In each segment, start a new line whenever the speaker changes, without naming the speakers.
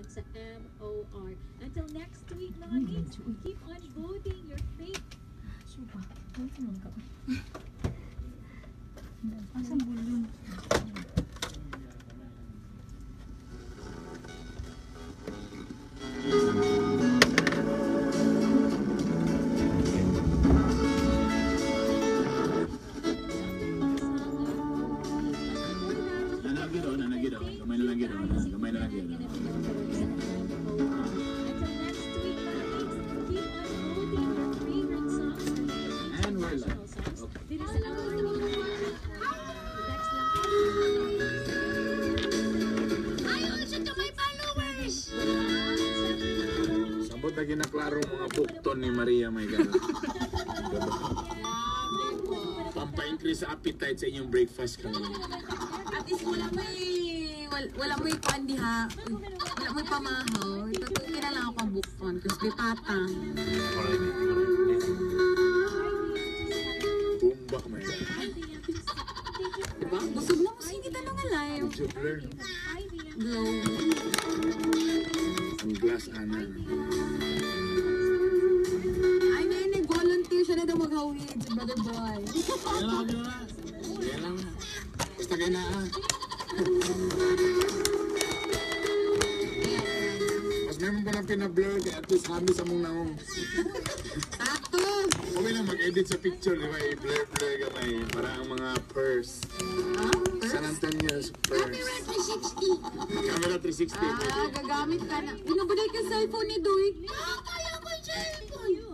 1 sa MOR. Until next week, mga mates, keep on voting your favorite
Suba. Ano man ka? Asan bulon?
Nanagiro, nanagiro. Gamay na lang giro. Gamay na lang giro.
Until next week, mga mates, keep on voting your favorite songs and
And we're live.
national songs. This is our Text lang
Hi also to my followers!
Sabot na ginaklaro mga bukton ni Maria, my God. Pampa-increase sa appetite sa inyong breakfast kanina.
At least wala may wala may kuan diha. Wala may pamahaw. Tutukin na lang ako ang bukton. Crispy pata.
Bumba, my God.
Diba? Busog na mo sige tanong nga live.
Medyo blur.
Glow.
Ang glass, ana.
Ay, may nag-volunteer siya na daw maghawid. Si Brother Boy.
Yan lang, yan lang. Yan lang. Basta kayo na, ah. Mas meron pa lang pina-blur kaya at least hami sa mong naong.
Tato!
Okay lang mag-edit sa picture, di ba? I-blur-blur gamay. Para ang mga purse.
Ha?
San Antonio's purse.
360.
Camera 360.
Ah,
Pwede.
gagamit ka na. Binubuday ka cellphone ni Duy.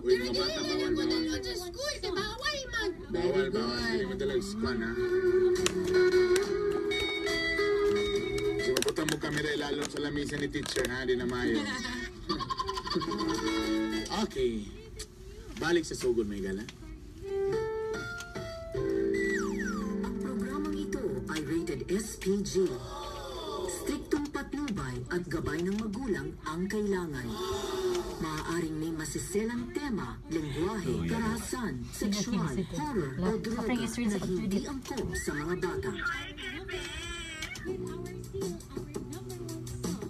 Uy, mga bata, bawal, bawal.
Sa school, bawal man.
Bawal, bawal. Hindi mo dalag squan, ha? So, mapunta mo kamera ilalong sa lamisa ni teacher, ha? Di na maayo. Okay. Balik sa sugod, may gala.
Ang programang ito ay rated SPG. Striktong patnubay at gabay ng magulang ang kailangan. Maaaring may masiselang tema, lengguwahe, karahasan, sexual, horror o droga na hindi angkop sa mga bata.
With our seal, our number one song.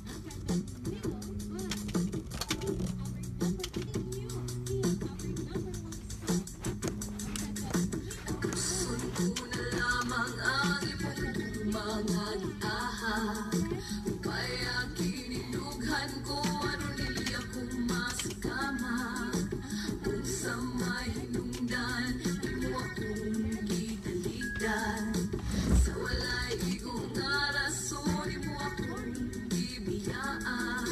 Ang kantang Leo Our number seal, our number one song. Ang kantang Leo
Sunto na lamang ang imong mga giahak. Kaya kinilughan ko aron dili ako masikama. Kung sa may hinungdan, imo akong gitalikdan. Sa walay igong nga rason, imo akong gibiyaan.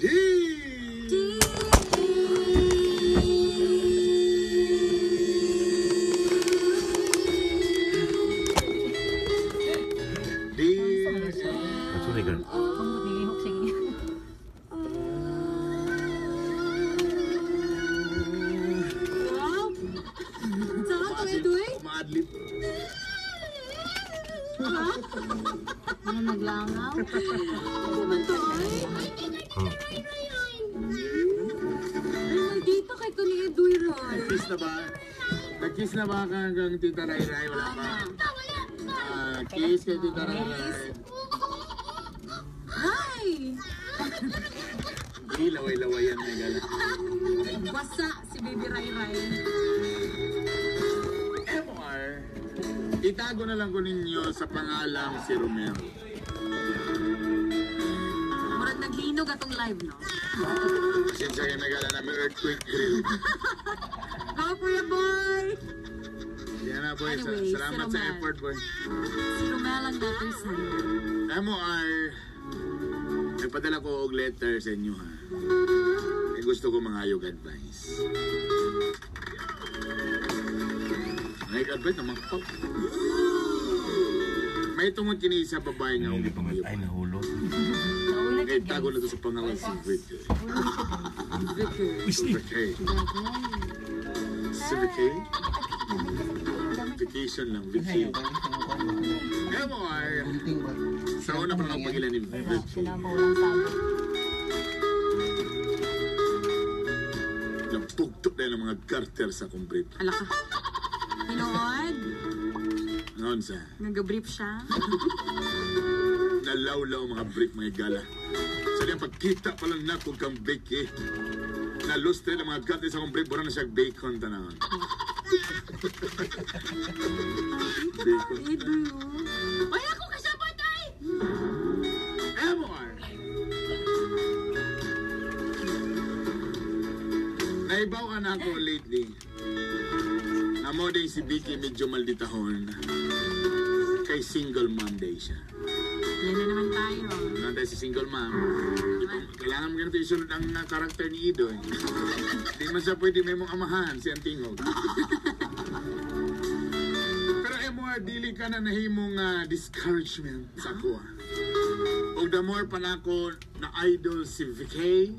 D! D!
Sorry, girl.
Ang nilihok siya.
Wow! Saan to, Duy?
Umaadlib.
Ano naglangaw?
Ano man to, ay? Ay, maldita kay ko ni Duy Roy.
Nag-kiss na ba? Nag-kiss na ba ka hanggang Tita Ray Ray? Wala pa? Ah, kiss kay Tita Ray Ray.
Ay!
Di, laway-laway yan, may gala.
Basa si Baby Ray Ray.
MR, itago na lang ko ninyo sa pangalang si Romeo.
Murag naglinog atong live, no?
Pasensya kayo, may gala namin earthquake drill.
Go, Kuya Boy!
Yan na, boy.
Anyway,
Salamat
si
sa
Romel.
effort, boy.
Si Romel ang letter sender.
MR, nagpadala ko og letter sa inyo, ha? Eh, gusto ko mangayog advice. May advice naman ko. May May tungod kini sa babae nga
Hindi
ug
pa man. Ay,
pangayo.
nahulog.
Naula
Kay
siya,
tago
guys.
na to sa pangalan si Vicky.
Wisli.
Vicky. Si Vicky? Vacation lang, Vicky. MR,
Gunting ba?
sa una pa lang pagila ni Vicky.
Sila ang walang sabi.
Napugtok na ng mga garter sa akong brief.
Ala ka. Hinood.
Noon sa,
Nag-brief siya.
nalawlaw mga brief mga gala. Sa diyang pagkita pa lang nako kang Vicky. Nalustre ng mga garter sa akong brief, bura na siya bacon tanawon. Bacon.
Edo. Wala ko kasabot ay!
MR! Naibaw ka na ako lately. Namo din si Vicky medyo malditahon. Kay single mom day siya.
Yan na naman tayo.
Ano tayo si single mom? Di ba, kailangan mo ganito isunod ang karakter ni Ido. Eh. Di man siya pwede may mong amahan si Antingog. Pero MR, dili ka na nahimong discouragement sa ako. Og the more pa na ako na idol si Vicky,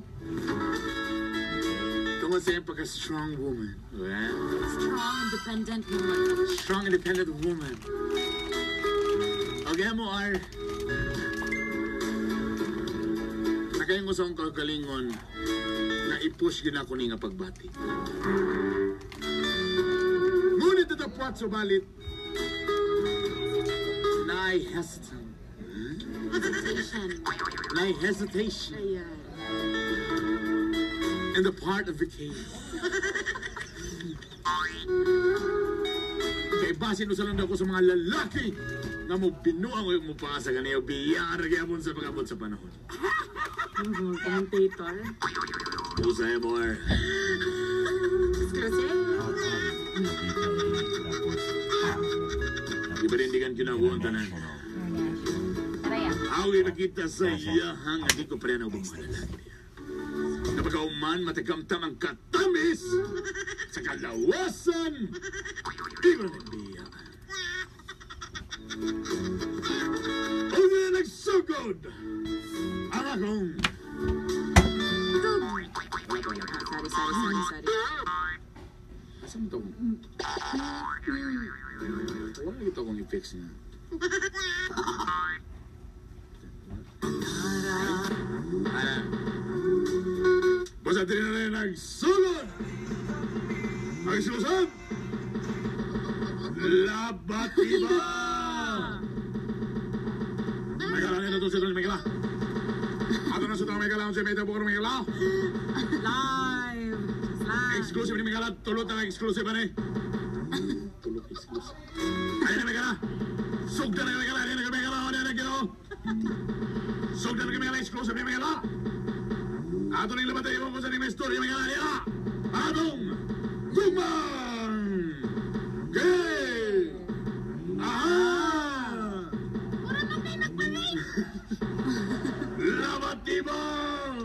tungod sa iyang pagka-strong woman. Well,
Strong, independent woman.
strong, independent woman. Okay, MR. Nakaingo sa akong kagalingon na i-push yun ako ni nga pagbati. Ngunit datapwat subalit na hesitant.
Hesitation.
Na hesitation
Ayan.
in the part of the case. Kay basin usalan daw ko sa mga lalaki na mo binuang o mo pa sa kaniyo biyar gyapon sa pag-abot sa panahon.
Commentator.
Usay more.
Exclusive.
Tapos,
Di ba rin di kan kinabuhan tanan?
Tara yan.
Awi nakita sa iyahang nga di ko pa rin ang mga lalaki. Napagkauman, matagamtam ang katamis sa kalawasan. Di ko na nagbiya. Huwag na nagsugod ang akong.
Sorry, sorry, sorry, sorry.
Asa mo ito? Wala ito akong i-fix niya. Ana. Basta din na rin nagsugod! Ang sinusunod! Labatiba! Megala nito to si Megala. Ato na sa Megala, unsa may tabo Megala.
Live. Live.
Exclusive ni Megala, tulot ang exclusive ani. Tulot exclusive. Ayun na Megala. Sugdan na Megala, ayun na Megala, ayun na Megala. Sugdan na Megala, exclusive ni Megala. Ato ning labat ay ko sa ni story Megala niya. Atong tumang. Gay. Aha!
Mura man tayo nagpalay.
Labat tibang!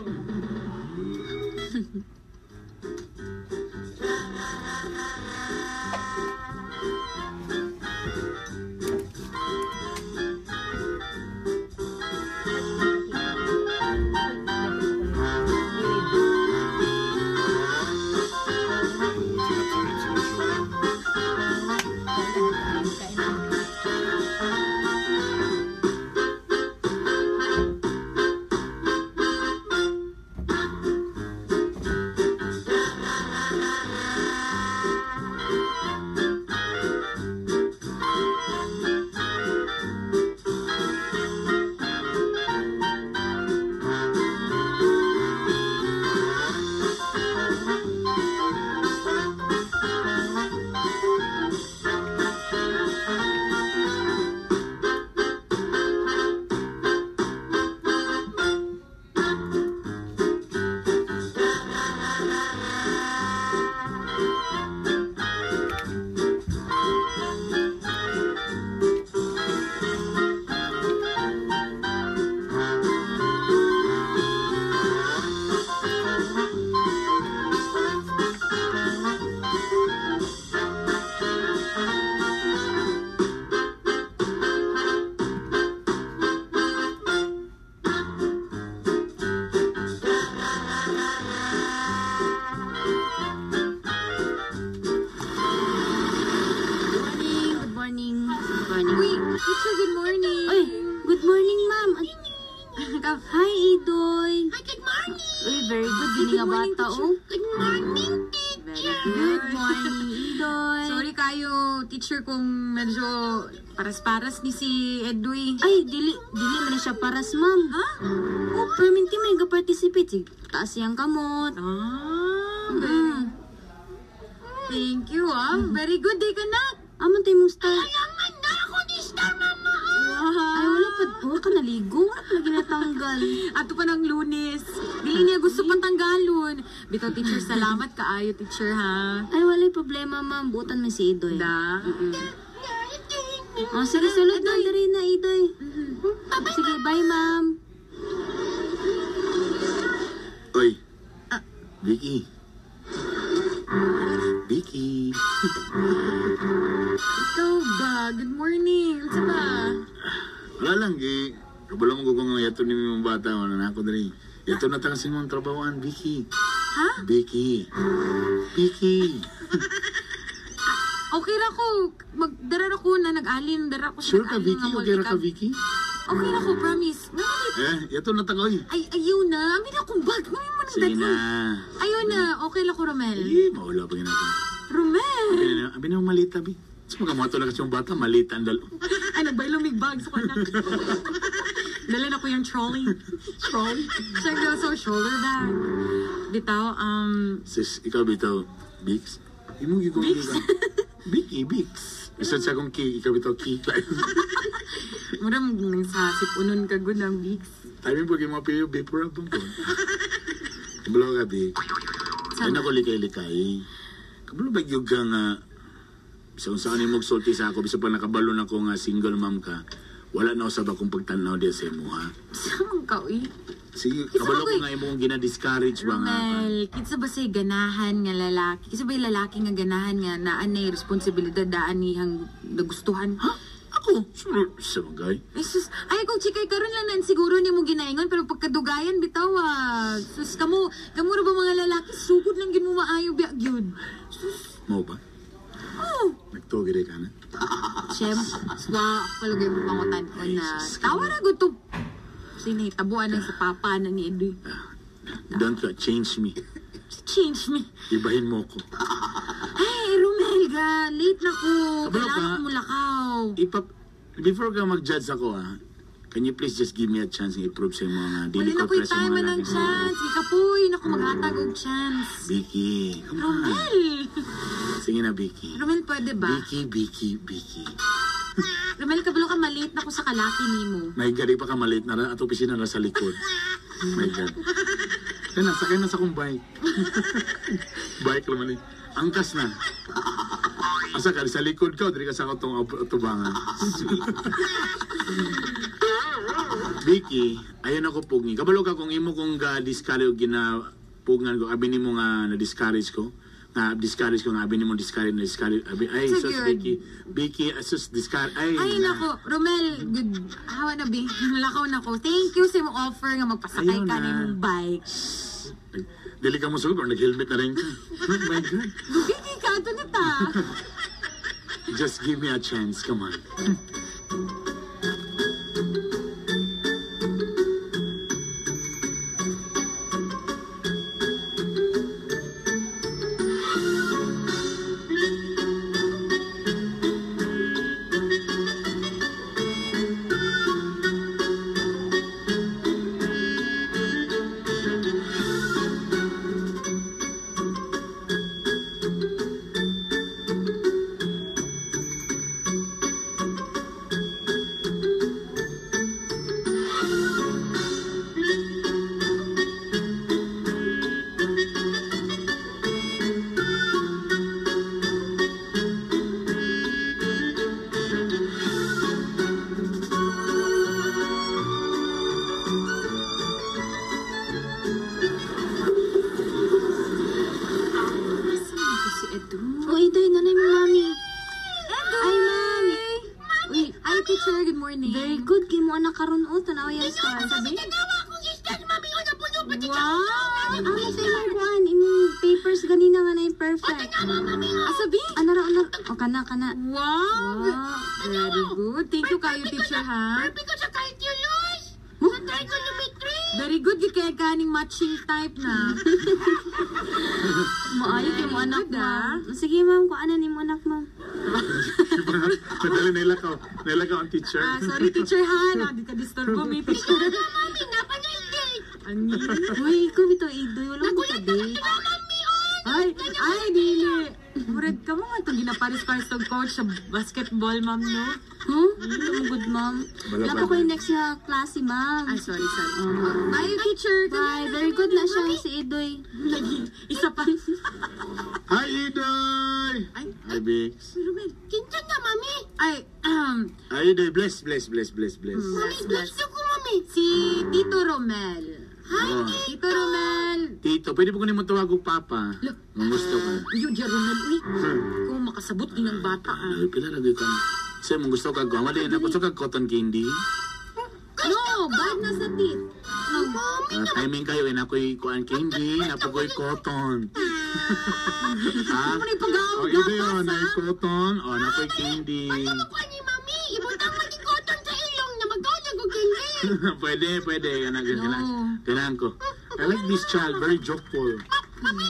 Sigat, sigat, sigat.
Morning.
Uy, teacher, good morning.
Uy, good morning, ma'am. Hi, Idoy.
Hi, good morning.
Uy, very good. Gini nga bata, oh.
Good morning, teacher.
Good morning, Idoy.
Sorry kayo, teacher, kung medyo paras-paras ni si Edwy.
Ay, dili, dili man na siya paras, ma'am.
Ha?
Oh, perminti man ga-participate. Sige, taas iyang kamot.
Ah, Thank you, ah. Very good, di ka na.
Amon tayo mong star.
Kailangan na ako ni star, mama.
Ay, wala pa. Wala ka naligo. Wala pa lagi natanggal.
Ato pa ng Lunes. Dili niya gusto patanggalon. Bitaw, teacher, salamat kaayo, teacher, ha.
Ay, wala problema, ma'am. Butan man si Idoy.
Da.
Oh, sige, sulod na. Diri na, Idoy. Sige, bye, ma'am.
Oy. Vicky. Vicky.
Ikaw ba? Good morning. Unsa ba?
Wala lang, gi. Kabalo mo kung yato ni mong bata, wala na ako diri. Yato na tang mong trabahoan, Vicky.
Ha?
Vicky. Vicky.
Okay ra ko. Magdara ra ko na nag-alin. Dara ko sa
Sure ka,
nag-alin
Vicky?
nga
Okay ra ka,
multicab.
Vicky?
Okay ra ko, promise. Ngano
Eh, yato na tang, oy.
Ay, ayaw na. Amin akong bag. Ngayon mo nang
Sige
dali.
na.
Ayaw na. Okay lang ko, Romel.
Eh, maula pa ginagawa.
Romel!
Abi na malita, bi. Sa mga moto lang kasi yung bata, malita ang dalo.
Ay, nagbailong bag sa kanak. Dala na ko yung trolley.
Trolley?
Check daw sa shoulder bag. Bitaw,
Sis, ikaw bitaw, Bix? Imo gyud kong Bix. Vicky, Bix. Isa sa akong key, ikaw bitaw key.
mura nang sa sipunon ka gud ng Vicks.
Timing po mga piyo, vapor up ko. Kabalo ka, Bix. Ay nako, likay-likay. Kabalo ba gyud ka nga, sa kung saan mo magsulti sa ako, bisa pa nakabalo na ko nga single mom ka, wala na usab akong pagtanaw diya sa imo, ha?
Saan ka, uy?
Sige,
Kinsa
kabalo
ba
ko
ko'y-
nga imong gina-discourage ba nga.
Romel, kinsa ba say ganahan nga lalaki? Kinsa ba yung lalaki nga ganahan nga naan na responsibilidad daan niyang nagustuhan?
Ha? Ako? Sure, sa bagay.
Ay, sus, ay kung chikay karon lang nan siguro nimo ginaingon pero pagkadugayan bitaw ah. Sus kamo, kamo ra ba mga lalaki sugod lang gid mo maayo biya gyud. Sus,
Mao ba?
oh.
Nagtuo gid ka na?
Siyempre, swa palugay mo pangutan ko
Ay,
na.
sus,
Tawa ra gud to. Sinahitabuan na sa papa na ni Edoy.
Don't ka, change me.
Change me.
Ibahin mo ko.
Ay, Romel ga, late na ko.
Kabalo ka.
Kailangan ko mulakaw.
Ipap before ka mag-judge ako ah, can you please just give me a chance nga i-prove sa mga dili
Wala na
ko
ko'y
press sa
time
mga
ng
laki.
chance. Ikapoy, naku maghatag og chance.
Vicky, come on.
Romel!
Sige na, Vicky.
Romel, pwede ba?
Vicky, Vicky, Vicky.
Romel, kabalo ka, malate na ko sa kalaki nimo.
May gari pa ka maliit na ra at opisina na sa likod. My God. Kaya na, sakay na sa kong bike. Bike naman eh. Angkas na. Asa ka, sa likod ka, o diri ka sa akong tubangan. Sweet. Vicky, ayun ako pugngi. Kabalo ka kung imo kong ga-discourage o ginapugngan ko, abi nimo nga na-discourage ko. Nga discourage ko, nga abi nimo discourage, na-discourage. Abi, ay,
Sa
sus,
gyud.
Vicky. Vicky, sus, discourage. Ay,
Ay,
na.
nako, Romel, good. Hawa na, bi. Lakaw na ko. Thank you sa imong offer nga magpasakay
Ayun
ka
na.
nimong bike.
Dili ka mo sugod, pero nag-helmet na rin ka. Oh my God.
Dugay ka, ato na ta.
Just give me a chance, come on.
Nasaan na ko si Edu?
Oh, Idoy, nanay mo, mami.
Edu!
Ay, ma'am. Uy,
Ay, teacher, good morning.
very good. Kay mo anak karon oh, tanaw yung star. Sabi?
Wow!
Amo sa imong kuan, imong papers ganina nga na perfect.
Asabi?
Ano ra ano? O kana kana.
Wow!
Wow.
Very good. Thank you kayo, teacher, ha?
Perfect ko sa calculus. Sa trigonometry.
Very good. Gid kaya kaning matching type na.
Maayo kay mo anak,
Good, ah.
ma'am. Sige, ma'am, kung ano ni mo anak, ma'am.
Madali nailakaw. Nailakaw ang teacher.
Ah, sorry, teacher, ha? Na, di ka disturbo mi, teacher.
Mami, napanay-date.
Ani?
Uy, ikaw bitaw Idoy, wala mo ka date.
Mami, oh.
Ay, ay, dili. Murag ka mo nga itong ginaparis-paris tong coach sa basketball, ma'am, no?
Huh? Ito mo good, ma'am.
Wala
Wala
pa,
pa ko yung
ma'am.
next na klase, ma'am.
Ay, sorry, sorry. Bye, teacher.
Bye. Very good na siya si Idoy.
Lagi, isa pa.
Hi, Idoy!
Ay,
Hi, Bix.
Romel.
Kinsa na, mami?
Ay,
Hi, Idoy. Bless, bless, bless, bless, bless.
Mami, bless na ko, mami.
Si Tito Romel.
Hi,
Oh.
Tito Romel.
Tito, pwede po ko nimo tawag og papa?
Lo.
Kung gusto ka.
Uy, di Romel, uy. Kung makasabot din ang bata, ah.
Ay, pila lagi ka. Sa'yo, mong gusto ka guwa. Wala na, gusto ka cotton candy.
No, bad na sa teeth. No.
Mami,
Ah, timing kayo, eh, nakoy kuan candy, napokoy cotton. Ha?
Ano na yung pag-aamot
Oh, ito yun,
gatas,
ay
ah?
cotton, oh, nakoy candy.
ko ni mami. Ibutang magikoton sa ilong na magkaon og candy.
Pwede, pwede. Gana, gana,
No.
ganahan ko. I like this child, very jokeful.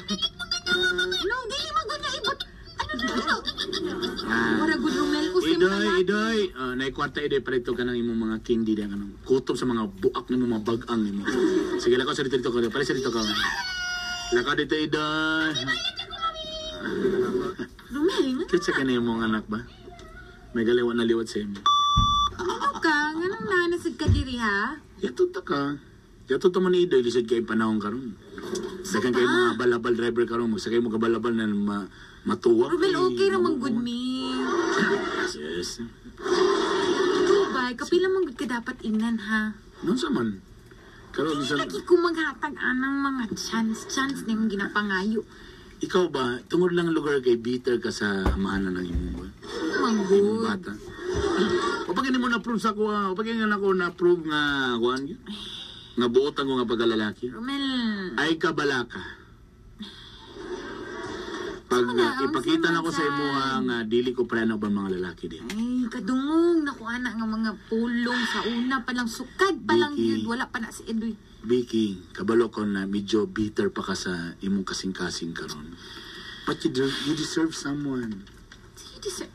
No, dili maguna ibot. Ano na ito?
Ah.
Wala good Romel. Usim
Idoy,
na.
Idoy, oh, naikwarta Idoy palito ka ng imong mga candy diyan kanang kutob sa mga buak nimo mga bagang nimo. Sige lakaw sa dito dito ka, pare sa dito ka. Lakaw dito Idoy.
Romel, nga
Kitsa ka na imong anak ba? May galiwa na liwat sa imo.
ano ka? Nganong nanasig ka diri, ha?
Yato ta ka. Yato ta man ni Idoy lisod kay panahon karon. Dagan kay mga balabal driver karon, magsakay mo kabalabal na matuwa.
Romel,
kay
okay ra man good
mabuo.
me.
Yes.
Dubai, kapila man good ka dapat ingnan, ha?
Noon sa man. Karon sa
Lagi ko maghatag anang mga chance, chance na yung ginapangayo.
Ikaw ba, tungod lang lugar kay bitter ka sa amahanan ng imong ba?
Man
Imong
good.
bata. O pag hindi mo na-prove sa ako, o pag hindi na ako na-prove nga, kuan yun? Nga buotan ko nga pagkalalaki.
Romel,
Ay kabalaka. Pag
Sama na, ang
ipakita na ko sa imo
simansan.
nga dili ko preno ba mga lalaki din.
Ay, kadungong. Naku, anak nga mga pulong sa una pa lang. Sukad pa lang
Vicky.
yun. Wala pa na si Edoy.
Vicky, kabalo ko na medyo bitter pa ka sa imong kasing-kasing karon. But you deserve someone.
Sige, deserve.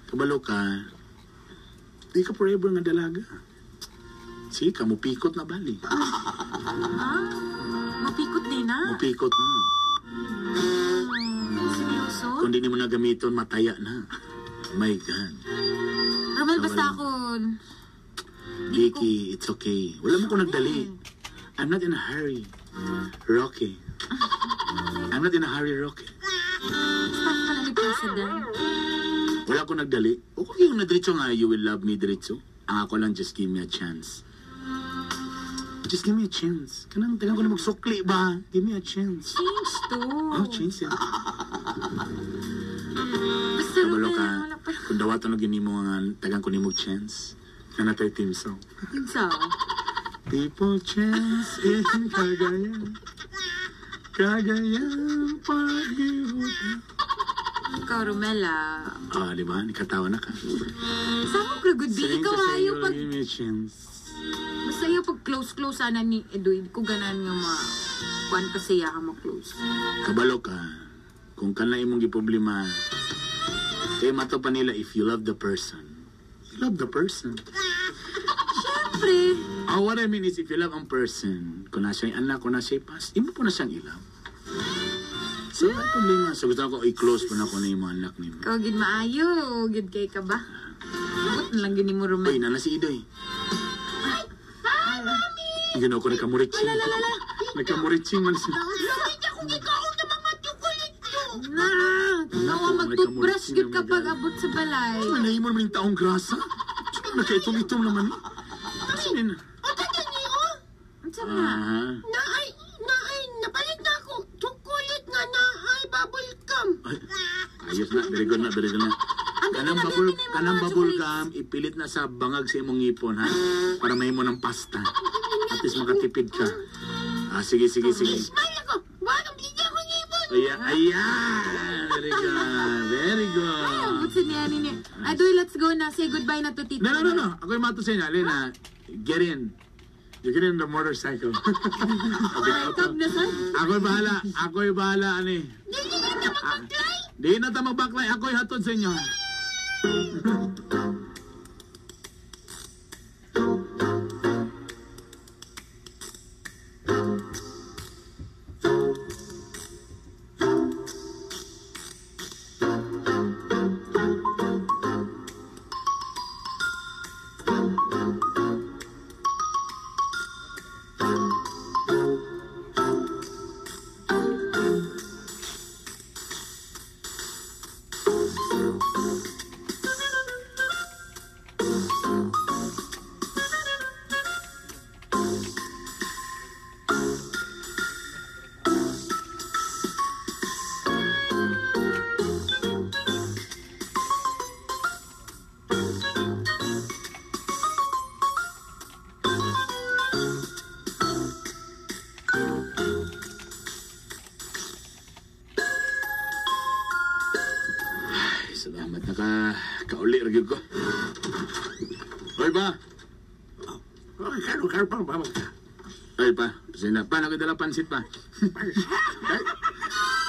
Kabalo ka, di ka forever nga dalaga. Sige ka, mupikot na bali.
Ah, mapikot din na.
Mupikot na.
Seryoso?
Kung di mo na gamiton, mataya na. My God.
Romel, basta ako.
Vicky, it's okay. Wala mo ko nagdali. I'm not in a hurry. Rocky. I'm not in a hurry, Rocky.
Staff ka lang ni President.
Wala ko nagdali. O kung yung nadiretso nga, you will love me diretso. Ang ako lang, just give me a chance. Just give me a chance. Kanang, tagang ko na magsukli ba? Give me a chance.
Change to.
Oh, change yan.
Basta
Kabalo
Romel,
ka.
wala pa.
Kung dawaton na gini mo nga, tagang ko nimo chance. Kana tayo team song.
Kinsa?
People chance in Cagayan. Cagayan, pag-ibig.
Ikaw, Romel, ah.
Ah, di ba? Nikatawa na ka.
Sama ko good be.
Saying
Ikaw
to say
ayaw
you'll
pag...
give me a chance.
Basta ayaw pag close-close sana ni Edoy. Di ko ganan nga ma... Kuan kasi siya ka ma-close.
Kabalo ka. Kung kana imong giproblema, kay mato pa nila if you love the person. You love the person.
Siyempre.
Oh, what I mean is if you love ang person, kung na siya'y anak, kung na siya'y past, imo po na siyang i-love. So, ang problema. So, gusto ko i-close po na ko na yung mga anak nimo.
Ikaw, gid maayo. Gid kay ka ba? But na lang gini mo,
Uy,
Romel.
nana si Idoy. Hi, Mami! Ginawa ko nagkamuriching. Nagkamuriching man siya.
Lumit ako gikaon ng mga chocolate to.
Na! Ikaw ang mag-toothbrush gid kapag abot sa balay.
Ay, nahimo naman yung taong grasa. Nagkaitong-itong naman. Sino na?
Unsa gani oh?
Unsa na?
Ah,
Naay, naay, napalit na ako. Chocolate nga naay bubble gum.
ay, ayos na, very good na, very good na. Kanang bubble, kanang bubble gum, ipilit na sa bangag sa imong ngipon, ha? Para mahimo ng pasta. At least makatipid ka. Ah, sige, sige, sige.
Smile ako. Wag, hindi ako ngipon.
Ayan, ayan! Very good, very good.
Ay, ang butsin niya nini. Adoy, let's go na. Say goodbye na to, Tito.
No, no, no, no. Ako yung mato sa inyo. Alina, get in. You get in the motorcycle.
Kab na sad.
Ako'y bahala. Ako'y bahala, ani.
Dili na ta magbaklay.
Di na ta magbaklay. Ako'y hatod sa inyo. Ay, salamat naka kauli ra gyud ko. Hoy ba?
Ay, kano kano pang babag ka?
Ay pa, pasensya pa na dala pansit pa.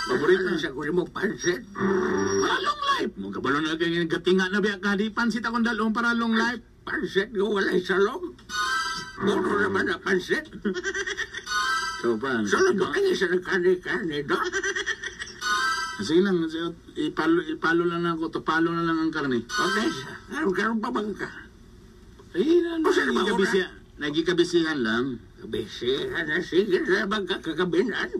Paborito
Sa kunin mo pansit.
Para long life. Mo kabalo na kay gatinga na biya ka di pansit akong dalong para long life.
Pansit nga walay salong. Puro naman na pansit.
So pa.
Sulod mo kayo sa nagkani-kani do.
Sige lang, sige, ipalo lang ako, tupalo na lang ang karne.
Okay, karon karon pa bang ka?
Ay,
O, saan ba
nagikabisihan lang.
Kabisihan na sige na bang kakakabinan?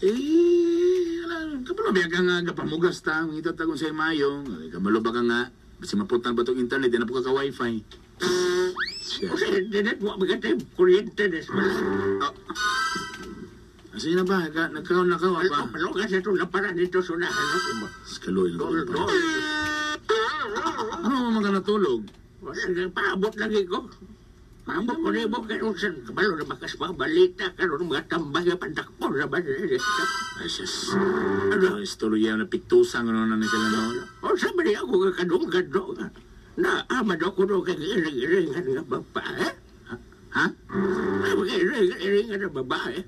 Eh, ala, kabalo ba ka nga gapamugas ta, ngita ta kung sa mayo, kabalo ba ka nga, basi maputan ba tong internet, di na po ka ka-wifi. Siya.
O sa internet mo, magatay kuryente des ba?
Oh. Sige na ba, nagkaon na ka, pa.
Malo ka sa itong laparan dito sunahan.
Skaloy na
Dol,
ba?
dol.
Ano mo mga natulog?
Wala nang paabot lagi ko. Paabot ko na mo karon sa kabalo na bakas mga balita karon mga tambay nga pandakpo na ba
Ay, sus. Ano, istorya na piktusan ano na ni sila noon.
O sabi niya ako nga kadunggan do nga. Na ama do ko do kay iring-iringan nga babae.
Ha?
Ay, mga iring-iringan nga babae.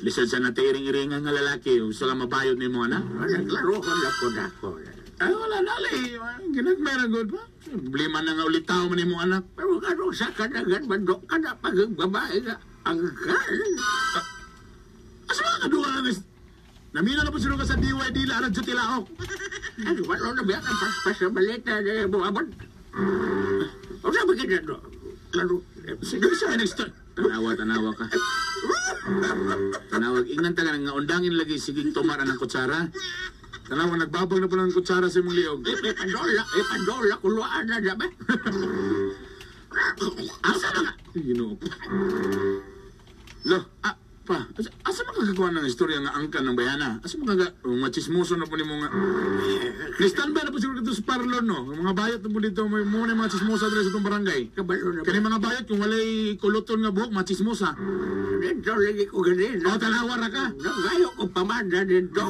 Lisod sa natiiring-iringan nga lalaki, gusto lang mabayot ni mo, anak.
Wala klaro ko na po na ako.
Ay, wala nali. Ginagmay na good ba? Problema na nga ulit tao man ni mo, anak.
Pero karon sa kanagan man do ka na pag babae nga angkan.
Asa mga kaduha na nis? Namina na po sila ka sa DYD la radyo tilaok.
Ay, wala na biya ka paspas sa balita na buabot. O sabi ka na do. Klaro.
Sige sa next time. Tanawa, tanawa ka. Tanawag, ingnan ta ka nga undangin lagi sige tumara ng kutsara. Tanawa, nagbabag na po ng kutsara sa imong liog.
Eh, pandola, eh, pandola, kuluan na dyan ba?
Asa na nga? Ginoo ko. Lo, ah, pa, asa makakakuha ng istorya nga angkan ng bayana? Asa makaga, mga chismoso na po ni mga... Ni-standby na po siguro dito sa parlor, no? Mga bayot na po dito, may muna mga chismosa dito sa itong barangay.
Kabalo na ba?
Kani mga bayot, kung walay kuluton nga buhok, mga chismosa.
Dito lagi ko ganun.
O, tanawa ra ka.
Nagayo ko pamada dito.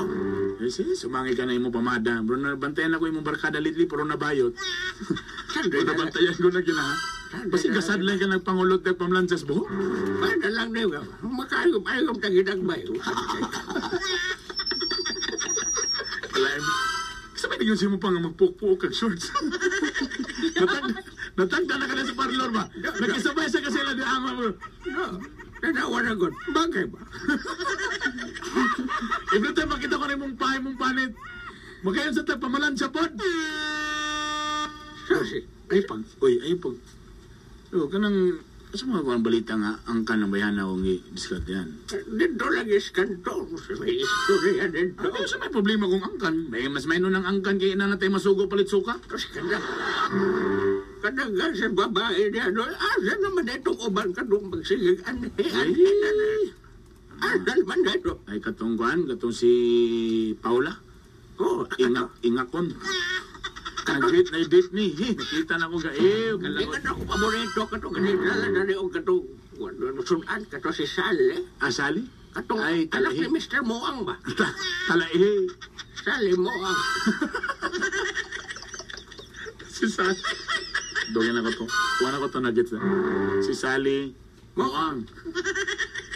Eh, sige, sumangil ka na imong pamada. Bro, nabantayan ako imong barkada lately, pero nabayot.
Sandali
Bro,
na lang.
nabantayan ko na gina, ha? Basi kasadlay ka nagpangulot nagpamlansas buhok.
Paano lang na yun. Makayom, ayom taginagbay.
Wala. Kasi may nagyan mo pa nga magpukpuk kag shorts. Natagda na ka na sa parlor ba? Nagkasabay sa kasi sila di ama mo.
No, nanawa na gud. Bagay ba?
Every time makita ko na imong pahay mong panit, magayon sa tag pamalansya pod.
Susi.
Ay pag, uy, ay pag. Oh, kanang sa mga kuan balita nga ang kanang bayana kung i-discard yan.
Dito lang iskanto. May istorya dito.
Ano sa may problema kung angkan? May mas may ng angkan kay ina natay masugo palit suka.
Tapos kanang kanang sa babae niya. No, asa naman itong uban ka nung magsigig. Anhe, anhe, anhe. Asa naman ito.
Ay katong kuan, katong si Paula.
Oh,
Ingak ingakon. Nag-date na date ni. Eh, nakita na ko ga eh,
Hindi
kalakot.
ka na ako paborito ka to. Ganito lang na rin ka to. Sunan ka to si Sal eh.
Asali?
Katong
Ay,
anak
talahi.
ni Mr. Moang ba?
Talaihi.
Sally Moang.
Si Sally. Dogyan ako to. Wala ko to nuggets. Eh. Si Sally. Moang.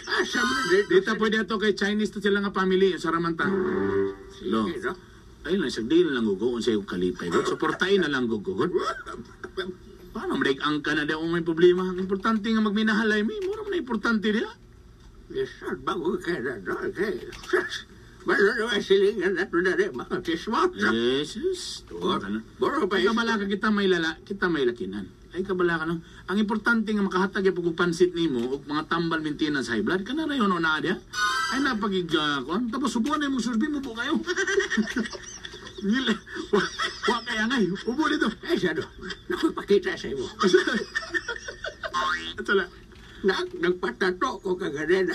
Asa man dito?
Dito pwede ato kay Chinese to sila nga family. Sa Ramanta. Lo.
Sige, no?
Ayun lang, sagdi na lang gugo. Unsay kong kalipay. God. Suportahin na lang gugo. God. Paano break ang ka na di ako may problema. Ang importante nga magminahalay mi. Mura man na importante niya.
Lisod bago kay na no? Kay, sus! Balo naman silingan na ito na rin mga chismosa.
Yes, yes. Tuwa ka na.
Boro pa
Ay kabala ka kita may lala, kita may lakinan. Ay kabala ka no. Ang importante nga makahatag og pansit nimo ug mga tambal maintenance high blood kana rayon o naa diha. Ay napagig kuan tapos subuan na imong sulbi mo po kayo. Ngil. Wa kaya ngay. Ubo dito.
Ay, sado. Naku, pakita sa imo.
Ito la.
Nagpatato ko kaganina.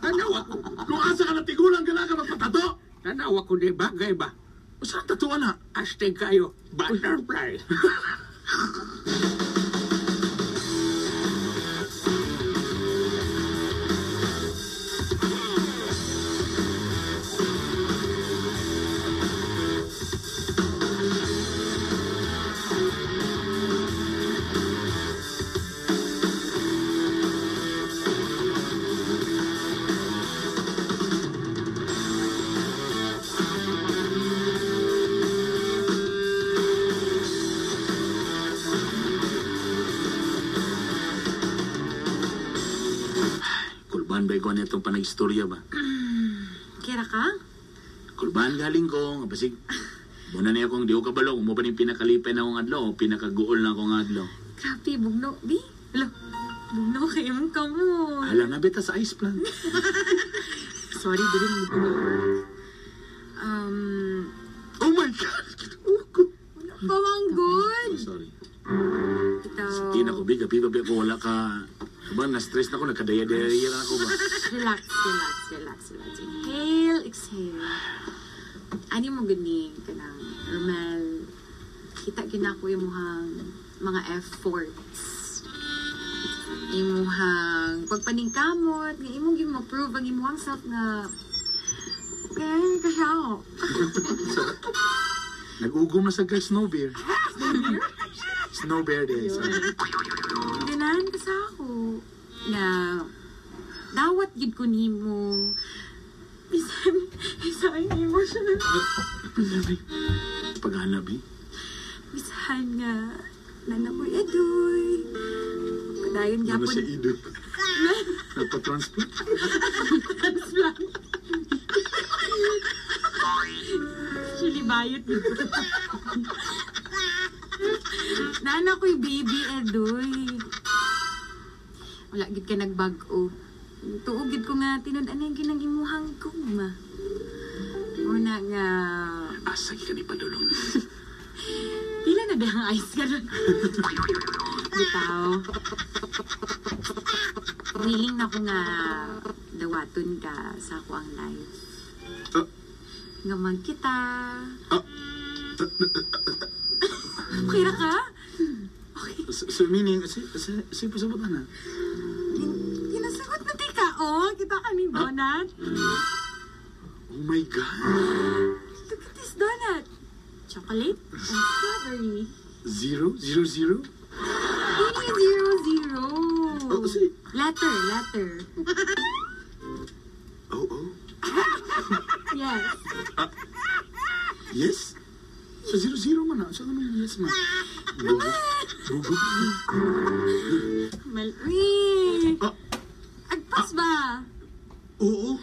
Tanawa ko.
Kung asa ka na tigulang ka na ka magpatato.
Tanawa ko di bagay ba?
Saan tatuan na?
Astig kayo. Butterfly.
Kulban ba ikaw na itong panagistorya ba?
Kira ka?
Kulban galing ko, nga basig. Muna niya akong di ko kabalo, kung mo pa ning pinakalipay na akong adlaw, o pinakaguol na akong adlaw.
Grabe, bugno. Bi? Alo, bugno kay imong kamot.
Hala na beta sa ice plant.
Sorry, dili mo bugno.
Oh my God! Kinuko.
Pamanggod!
Oh, sorry.
Ito.
Di na ko, big. Gabi, gabi ako, wala ka. Ba, na-stress na ako, nagkadaya-daya na ako ba?
Relax, relax, relax, relax. Inhale, exhale. Ani mo ganing ka ng Romel, kita ginako imuhang mga efforts. Imuhang pagpaningkamot, nga imong gi-prove ang imuhang self nga kaya ka siya ako.
Nag-ugom na sa guys, snow bear. Snow bear day. Sorry.
Ganahan ka sa ako nga dawat gid ko nimo. Bisan, bisan emotional.
Paghanap eh.
Bisan nga nanamoy edoy. Padayon
Ano
gyapon.
siya idoy? Nagpa-transplant?
Transplant. Actually, bayot dito. Nana ko'y baby, Edoy. Wala gid ka nagbag-o. Tuog gid ko nga tinud-anay ginang imuhang gugma. Una nga,
Asa ka ni padulong.
pila na ba ang ice ka ron? Bitaw. Willing na ko nga dawaton ka sa ako ang life.
Ah.
Nga magkita.
Ah.
Okay ra ka?
So, meaning, si pasabot na.
Ginasagot na tika, oh. Kita kami donut.
Oh my God.
Look at this donut. Chocolate and strawberry.
0, 0, 0?
Hindi 0, 0.
Oh, si.
Letter, letter.
Oh, oh.
Yes.
Yes? Sa 0, 0 man na. Sa anong yes man? Bugo. Bugo.
Mal Uy!
Ah.
Agpas ba?
Oo.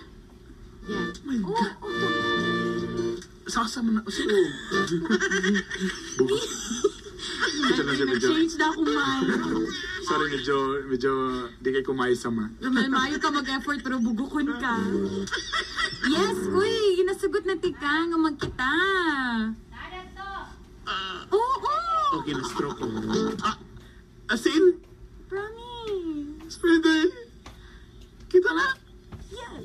Yeah.
Oh my
Oh,
God.
oh.
Sasa man na. Si, oh. Bugo. Medyo lang siya, medyo.
Nag-change na akong mind.
Sorry, medyo, di kay kumayos sa man.
Romel, maayo ka mag-effort pero bugukon ka. Yes, uy, ginasagot na tika nga magkita. Oo, oo.
Okay, na-stroke ko. Ah, as in?
Promise.
Pwede. Kita na.
Yes.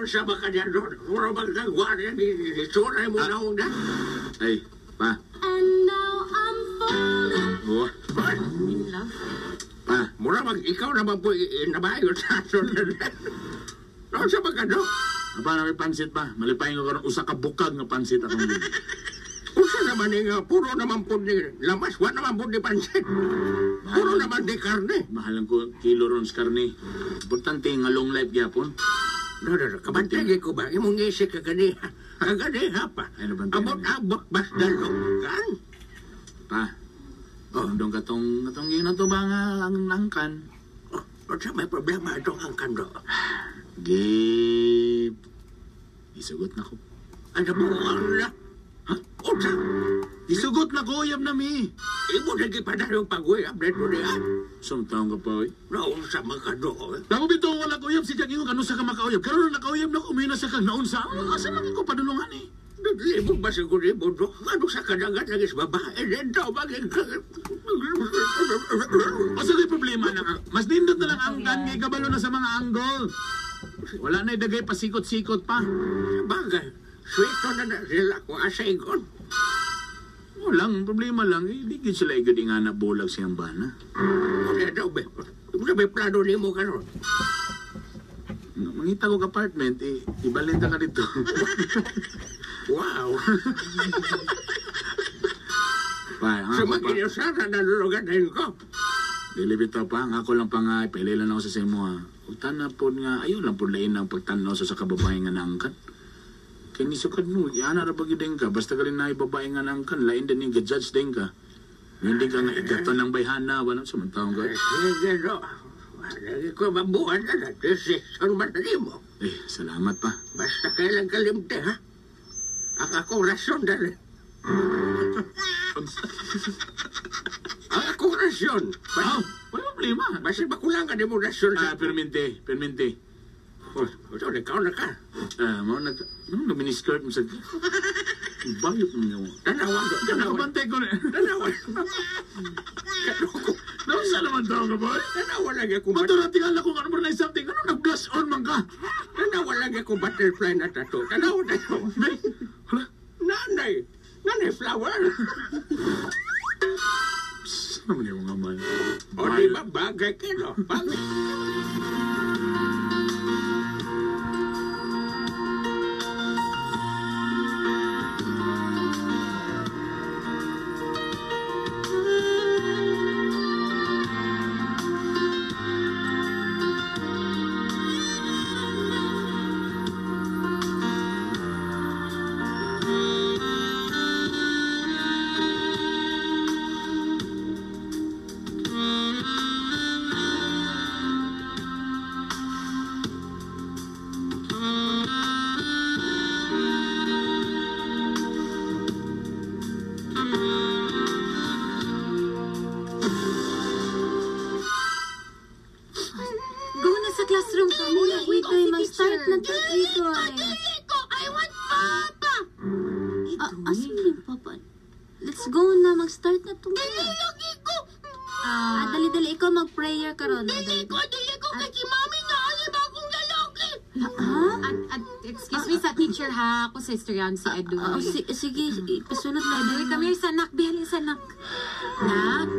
Unsa ba ka niya doon? Mura bang kagwarya ni Suray mo na una?
Ay, pa.
And now I'm falling.
Oh,
In love.
pa.
Mura bang ikaw naman po nabayo sa ato. Unsa ba ka do?
Apa na may pansit pa. Malipayin ko karon usa ka bukag nga pansit akong.
Unsa naman ni nga puro naman po ni lamas, wa naman po ni pansit. Puro naman ni karne.
Mahal ang ko kilo ron sa karne. Importante nga long life gyapon.
No, no, no. Kabantay ko ba? Imong isip kaganiha. Kaganiha pa.
Ano bantay?
Abot-abot basta lungkan.
Pa. Oh, dong katong katong yun na to ba nga ang angkan?
Oh, unsa may problema itong angkan do?
Gi Isugot na ko.
Ano buang na?
Ha?
Unsa?
Isugot na ko, uyab na mi.
Imo na gipadayong pag-uyab nito niya.
Sumtaong ka pa, oy.
Naunsa man ka do?
Damo bitaw wala ko uyab si Jack ingon kanu sa ka makauyab. Karon na nakauyab na ko, umuyo na sa kag naunsa. Ano asa man ko padulungan eh.
Naglibog ba siguro imo do? Ano sa kadagat lagi sa babae nito? Bagay ka.
Asa kay problema na ka? Mas nindot na lang angkan kay kabalo na sa mga angle. Wala na dagay pasikot-sikot pa.
Bagay. Sweeto na na sila ko asaygon.
Walang problema lang eh, di gyud sila igud nga na bulag siyang bana.
Ano daw ba? Ano may plano nimo karon?
Mangita ko apartment eh, ibalenta ka dito.
Wow.
Pa, ang
So
ako pa.
mag-inusara na lulugan din ko.
Dili bitaw pa, ang ako lang pa nga ipailan ako sa imo ha. Ug tanan pod nga ayo lang pod lain ang pagtan-aw sa kababae nga naangkan. Kay ni sukad mo, iana ra pag ka basta galin na babae nga naangkan, lain din yung judge din ka. Hindi ka nga igato ng bayhana, wala sa man taong ka.
Sige do. Lagi ko mabuhan na na. Decision man nimo.
Eh, salamat pa.
Basta kailang kalimte ha. Ang akong rasyon dali. Ang akong rasyon.
Ah, wala problema.
Basta makulangan nimo rasyon
Ah,
sa...
permente, permente.
Oh, so, ikaw na ka.
Ah, mao nag no, no miniskirt mo sa Bayot mo niya.
Tanawan do. Tanawan.
Nakabantay ko na.
Tanawan. Kadoko.
Nausa naman taong ka, boy.
Tanawan lagi akong
Matura tingala kung ano mo na something. Ano nag-blush on man ka?
Tanawan lagi akong butterfly na tattoo. Tanawan na yun.
Bay, hala.
Nanay. Nanay flower.
Psst, naman yung mga man.
O di ba bagay ka no? Bagay.
Go na sa classroom ka.
Muna, wait tayo, mag-start na to, Idoy.
Dili ko! I want papa!
Ah, asa yung papa? Let's go na, mag-start na to.
Dili lagi ko!
Ah, dali-dali, ikaw mag-prayer karon.
Dili
Dali.
ko, dili ko kay si mami na ali ba akong lalaki?
Ha?
At excuse me sa teacher ha. Ako sa istoryahan si Edoy.
Ah, sige, ipasunod na.
Edoy, come here sa anak. Bihalin sa anak. Nak,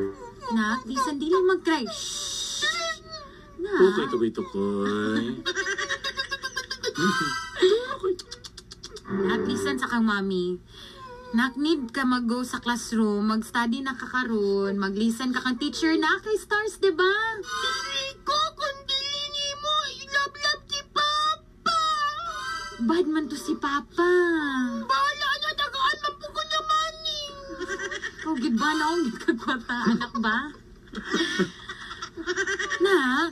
nak, di sandili mag-cry. Shh. Nak.
Tukoy, tukoy, tukoy.
Nak, listen sa kang mami. Nak, need ka mag-go sa classroom, mag-study na ka karon, mag-listen ka kang teacher na kay stars, di ba?
Dili ko kung dili nimo love-love si papa!
Bad man to si Papa.
Bahala na, tagaan man po ko naman eh.
Ikaw, gid ba na akong gid anak ba? Nak,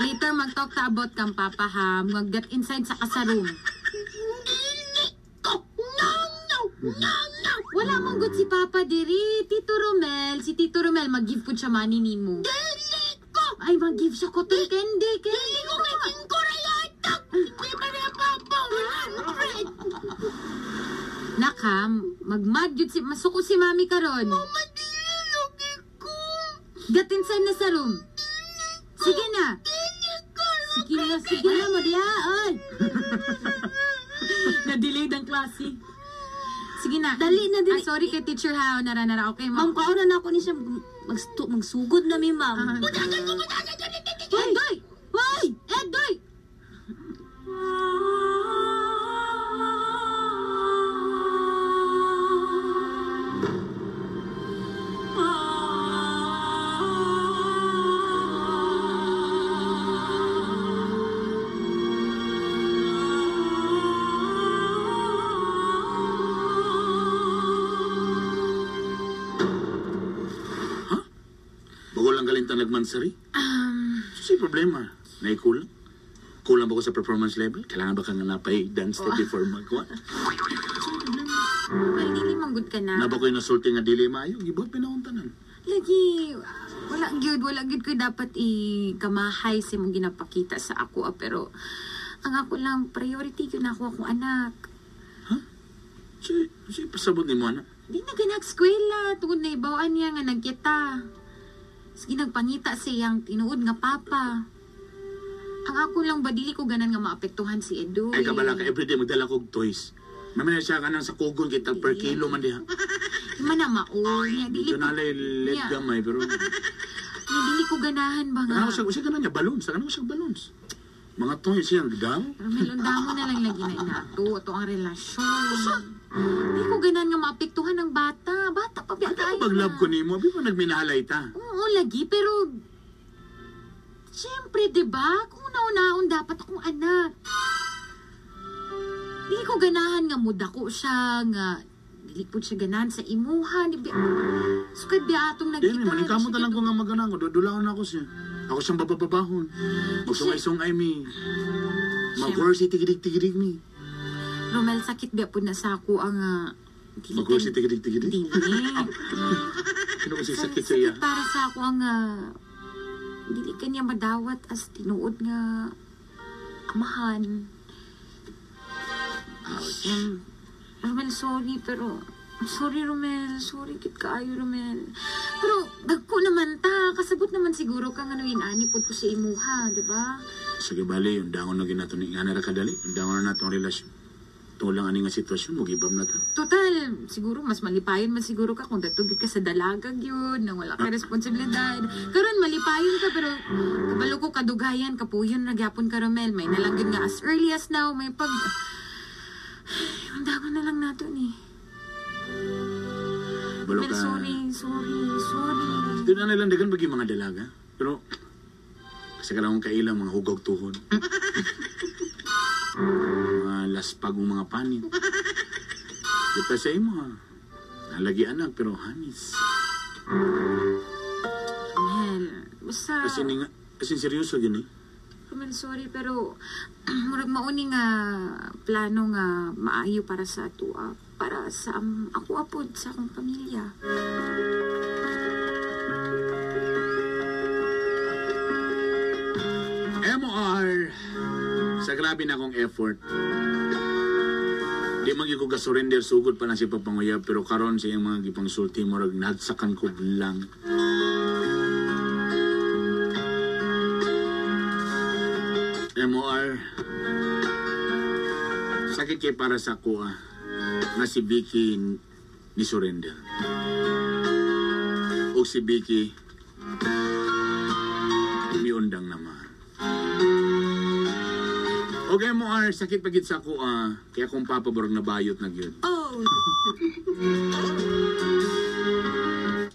later mag-talk ta about kang Papa ha. Mag-get inside sa ka sa room.
Dili ko! No, no! No, no!
Wala mong good si Papa diri. Tito Romel, si Tito Romel, mag-give po siya money nimo.
Dili ko!
Ay, mag-give siya cotton candy. Candy
Dili ko kay Kingko Rayatag! Di ba na papa? 100!
Nak ha, mag-mad yun si, masuko si mami karon.
Mama, dili lagi ko!
Get inside na sa room. Sige na.
Dili ko!
Sige na, sige.
Wala mo diha, oy.
Na-delayed ang klase. Sige na.
Dali na, dali.
Ah, sorry kay Teacher How. Nara, nara. Okay,
Ma'am,
ma'am.
kauna na ako ni siya magsugod na mi, ma'am. Hoy! Hoy! Edoy!
Bago lang galintan nagmansari. So, problema. Naikulang. Kulang ba ko sa performance level? Kailangan ba ka nga napay dance step before magkuha?
Well, dili man good ka na.
Naba ko yung nasulti nga dili maayo. Gibot pinauntanan.
Lagi, wala gyud ko dapat ikamahay sa imong ginapakita sa ako. Ah, pero, ang ako lang, priority gyud na ako akong anak.
Si, si pasabot ni mo, anak.
Di na ganagskwela, tungod na ibawaan niya nga nagkita. Sige, nagpangita sa iyang tinuod nga papa. Ang ako lang ba, dili ko ganan nga maapektuhan si Edoy.
Ay, kabala ka, everyday magdala kog toys. Mamaya siya ka nang sa kugon kita per kilo man diha.
Di man na mao. Niya, dili
Dito
ko,
na alay let
Yeah.
gamay, pero...
niya, dili ko ganahan ba nga.
Ano siya, siya ganan niya, balloons. Ano siya balloons? Mga toys siya, ang
Romel, undamo na lang lagi na inato. Ito ang relasyon. Di ko ganan nga maapektuhan ng bata. Bata pa ba
Ano
tayo
bag love
na?
ko nimo? Abi pa nagminahalay ta.
Oo, lagi. Pero, siyempre, di ba? Kung una-unaon dapat akong anak. Di ko ganahan nga mudako siya, nga dili po siya ganahan sa imuha. Di ba? Sukad biya atong
Dili,
nagkita.
maningkamot na lang ko nga magana ko. Dudulaon ako siya. Ako siyang babababahon. Magsungay-sungay mi. Mag-horse tigidig-tigidig mi.
Romel, sakit biya po na sa ako ang... dili
Mag-horse tigidig-tigidig.
Dili.
Ano kasi sakit sa iya?
Sakit para sa ako ang dili kanya madawat as tinuod nga amahan.
Ouch.
Romel, sorry, pero sorry, Romel. Sorry, kit kaayo, Romel. Pero dagko naman ta. Kasabot naman siguro kang ano inani pod ko sa imuha, di ba?
Sige bali, yung dangon na ginato ni nga na ra kadali, yung dangon na natong relasyon. Tulang ani nga sitwasyon, mugibam na ta.
Total, siguro mas malipayon man siguro ka kung datugid ka sa dalagag yun, nang wala ka responsibilidad. Karon malipayon ka pero kabalo ko kadugayan, kapuyon nagyapon ka Romel, may nalanggad nga as early as now, may pag Ang na lang nato ni.
Balo
Romel,
ka.
sorry, sorry, sorry.
Doon na nilang dagan bagi mga dalaga. Pero, kasi kailangan kailang mga hugog tuhod. Mga laspag ng mga panit. Di pa sa imo ha. Nalagi anak, pero hanis.
Romel, basta
Kasi, nga, kasi seryoso gini.
Romel, sorry pero murag mauni nga plano nga maayo para sa atua, para sa ako apod sa akong pamilya.
MOR, sa grabe na akong effort. Di man gyud ko ga-surrender sugod pa na si Papanguyab pero karon sa iyang mga gipang sulti murag nagsakan ko lang. MOR, sakit kay para sa kuha nga si Vicky ni surrender. O si Vicky miundang naman. Okay mo ar, sakit pagid sa ako ah. Kaya kung papa borog nabayot na gyud.
Oh,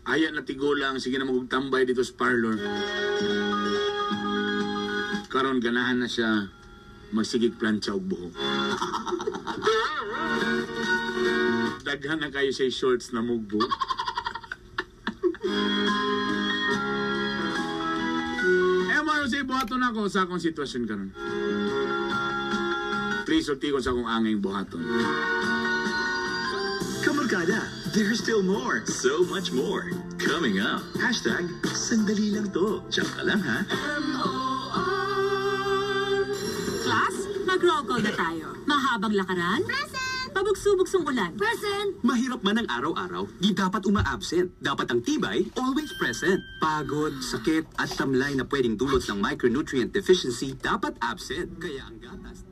Aya na tigulang, sige na magugtambay dito sa parlor. Karon ganahan na siya magsigig plancha og buhok. Daghan na kayo sa shorts na mugbo. MRC, buhaton ako sa akong sitwasyon karon. Please, sulti ko sa akong anging buhaton.
Kamarkada, there's still more. So much more. Coming up. Hashtag, sandali lang to. Diyan ka lang ha.
Class, mag-roll call na tayo. Mahabang lakaran? Present!
Pabugso-bugsong ulan.
Present!
Mahirap man ang araw-araw, di dapat uma-absent. Dapat ang tibay, always present. Pagod, sakit, at tamlay na pwedeng dulot ng micronutrient deficiency, dapat absent. Kaya ang gatas.